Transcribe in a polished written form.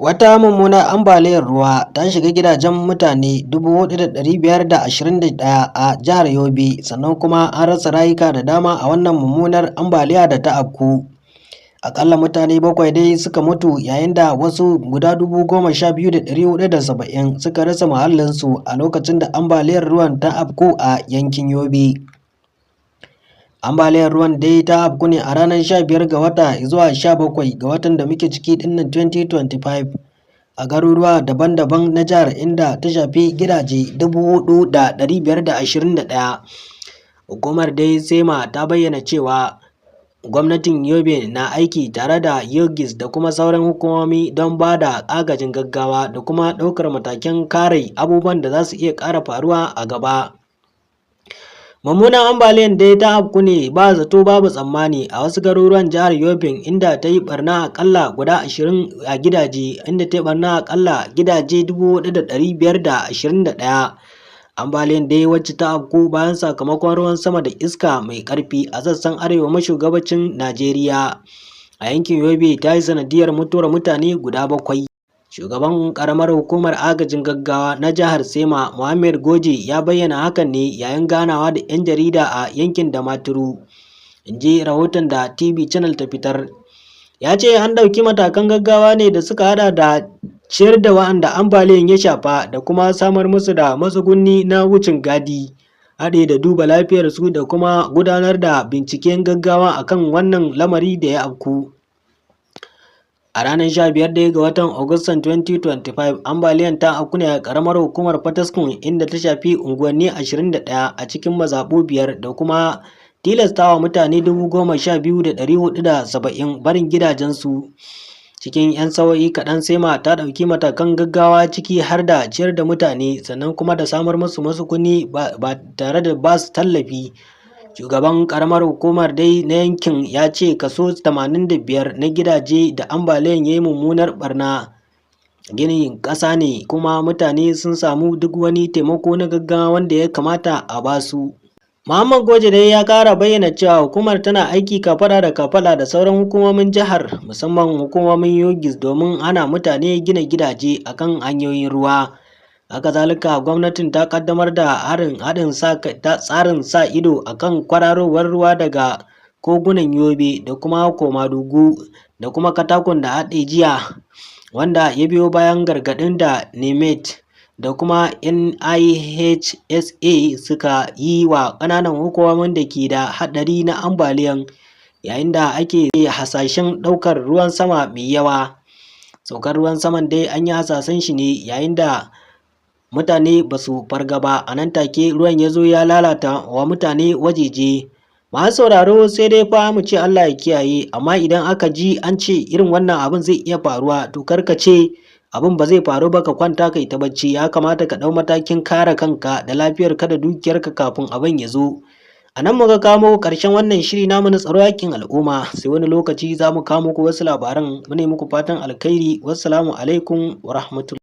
Wata mummunar ambaliyar ruwa ta shiga gidajen mutane 4,521 a jihar Yobe, sannan kuma an rasa rayuka da dama a wannan mummunar ambaliya da ta afku. Aƙalla mutane bakwai dai suka mutu yayin da wasu guda 12,470 suka rasa muhallinsu a lokacin da ambaliyar ruwan ta afku a yankin Yobe. Ambaliyar ruwan dai ta afku ne a ranar 15 ga wata zuwa 17 ga watan da muke ciki dinnan 2025 a garuruwa daban-daban na jihar, inda ta shafi gidaje 4,521. Hukumar dai SEMA ta bayyana cewa gwamnatin Yobe na aiki tare da YOGIS da kuma sauran hukumomi don ba da agajin gaggawa da kuma ɗaukar matakan kare abubuwan da za su iya ƙara faruwa a gaba. Mummunan ambaliyar dai ta afku ne ba zato babu tsammani a wasu garuruwan jihar Yobe, inda ta yi ɓarna aƙalla guda 20 a gidaje, inda ta yi ɓarna aƙalla gidaje 4,521. Ambaliyar dai wacce ta afku bayan sakamakon ruwan sama da iska mai ƙarfi a sassan arewa maso gabashin Najeriya a yankin Yobe ta yi sanadiyar mutuwar mutane guda bakwai. Shugaban ƙaramar hukumar agajin gaggawa na jihar SEMA, Mohammed Goje, ya bayyana hakan ne yayin ganawa da 'yan jarida a yankin Damaturu, in ji rahoton da TV Channel ta fitar. Ya ce an ɗauki matakan gaggawa ne da suka hada da ciyar da wa'anda ambaliyan ya shafa da kuma samar musu da matsuguni na wucin gadi, haɗe da duba lafiyarsu da kuma gudanar da binciken gaggawa akan wannan lamari da ya afku. A ranar 15 dai ga watan Agustan 2025, ambaliyan ta afku ne a ƙaramar hukumar Potiskum, inda ta shafi unguwanni 21 a cikin mazaɓu biyar da kuma tilastawa mutane 12,470 barin gidajensu. Cikin 'yan sa'o'i kaɗan, SEMA ta ɗauki matakan gaggawa, ciki har da ciyar da mutane sannan kuma da samar musu matsuguni ba tare da ba su tallafi. Shugaban ƙaramar hukumar dai na yankin ya ce kaso 85 na gidaje da ambaliyan ya yi mummunar ɓarna ginin ƙasa ne, kuma mutane sun samu duk wani taimako na gaggawa wanda ya kamata a basu. Muhammad Goje dai ya ƙara bayyana cewa hukumar tana aiki kafaɗa da kafaɗa da sauran hukumomin jihar, musamman hukumomin YOGIS, domin hana mutane gina gidaje a kan hanyoyin ruwa. Haka zalika, gwamnatin ta ƙaddamar da haɗin tsarin sa ido a kan kwararowar ruwa daga kogunan Yobe da kuma Komadugu da kuma Katakun da Haɗejiya, wanda ya biyo bayan gargaɗin da NIMET da kuma NIHSA suka yi wa ƙananan hukumomin da ke da haɗari na ambaliyan yayin da ake hasashen ɗaukar ruwan sama mai yawa. Saukar ruwan saman dai an yi hasashen shi ne yayin da mutane ba su farga ba, a nan take ruwan ya zo ya lalata wa mutane wajeje. Masu sauraro, sai dai fa mu ce Allah ya kiyaye, amma idan aka ji an ce irin wannan abin zai iya faruwa, to kar ka ce abin ba zai faru ba ka kwanta kai ta bacci. Ya kamata ka ɗau matakin kare kanka da lafiyarka da dukiyarka kafin abin ya zo. A nan muka kawo muku ƙarshen wannan shiri namu na tsaro haƙƙin al'umma. Sai wani lokaci za mu kawo muku wasu labaran. Mune muku fatan alkhairi. Wassalamu alaikum wa rahmatullahi.